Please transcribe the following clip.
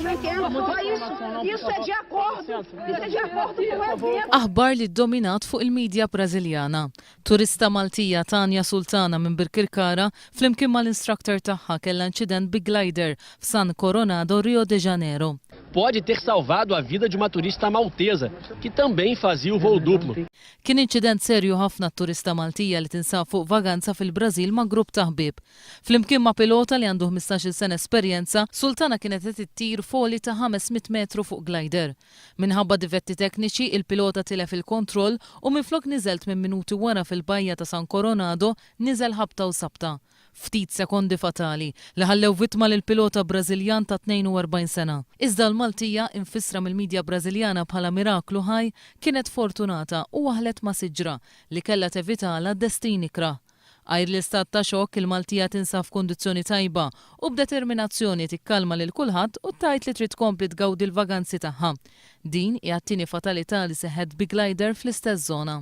Como é que é? Isso, isso é de acordo, isso é de acordo com o evento. Aħbar li ddominat fuq il-midja Brażiljana. Turista Maltija Tania Sultana minn Birkirkara flimkien mal-instructor tagħha kellha inċident bi glider f'San Coronado, Rio de Janeiro. Pode ter salvado a vida de uma turista maltesa, que também fazia o voo duplo. Kien inċident serju ħafna għat-turista Maltija li tinsab fuq vaganza fil-Brażil ma' grupp ta' ħbieb. Flimkien ma' pilota li għandu 15-il sena esperjenza, Sultana kienet qed ittir f'għoli ta' 500 metru fuq glider. Minħabba difetti tekniċi, il-pilota tilef il-kontroll u minflok niżel tmien minuti wara fil-bajja ta' San Coronado, niżel ħabta u sabta. Ftit sekondi fatali, li ħallew vittma lill-pilota Brażiljan ta' 42 sena. Iżda l-Maltija, imfissra mill-midja Brażiljana bħala miraklu ħaj, kienet fortunata u waħlet ma' siġra, li kellha tevitalha destin ikrah. Għajr l-istat ta' xokk, il-Maltija tinsab f'kundizzjoni tajba u b'determinazzjoni tikkalma lil kulħadd u tgħid li trid tkompli tgawdi l-vaganzi tagħha. Din hija t-tieni fatalità li seħħet bi glider fl-istess żona.